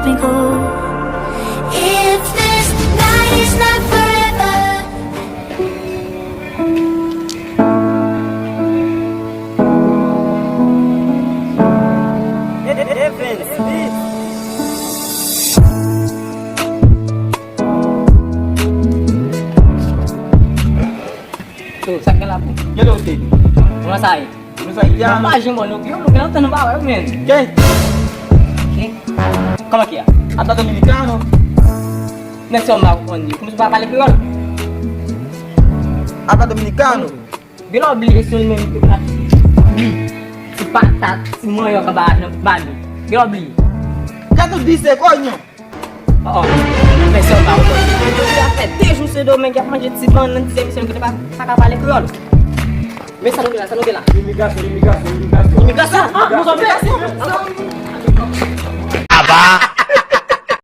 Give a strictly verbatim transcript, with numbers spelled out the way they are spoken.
If this night is not forever. So, sa k gen la pou? Gen lè w te di. Kòman sa ye? Nou sa ki an? Pa janm wè nou, yo, nou gen lontan nou pa wè, men. Ke? Ke? Kòman ki a? Hasta Dominicano. Nèg sa w pa konprann li. Kòman w pa pale kreyòl? Hasta Dominicano. Gen lè w bliye se ou menm ki pral di ti patat, ti manyòk anba nan bani. Gen lè w bliye. Gade w di se konyon. Oh, oh. Fè sa w pa wè. Jodi a fè de jou Sendomeng y ap manje ti bannann, ti zèmisyon, kote pa, pa ka pale kreyòl. Men sa nou gen la, sa nou gen la. Imigrasyon, imigrasyon, imigrasyon. Imigrasyon? Ah, nou zòt imigrasyon?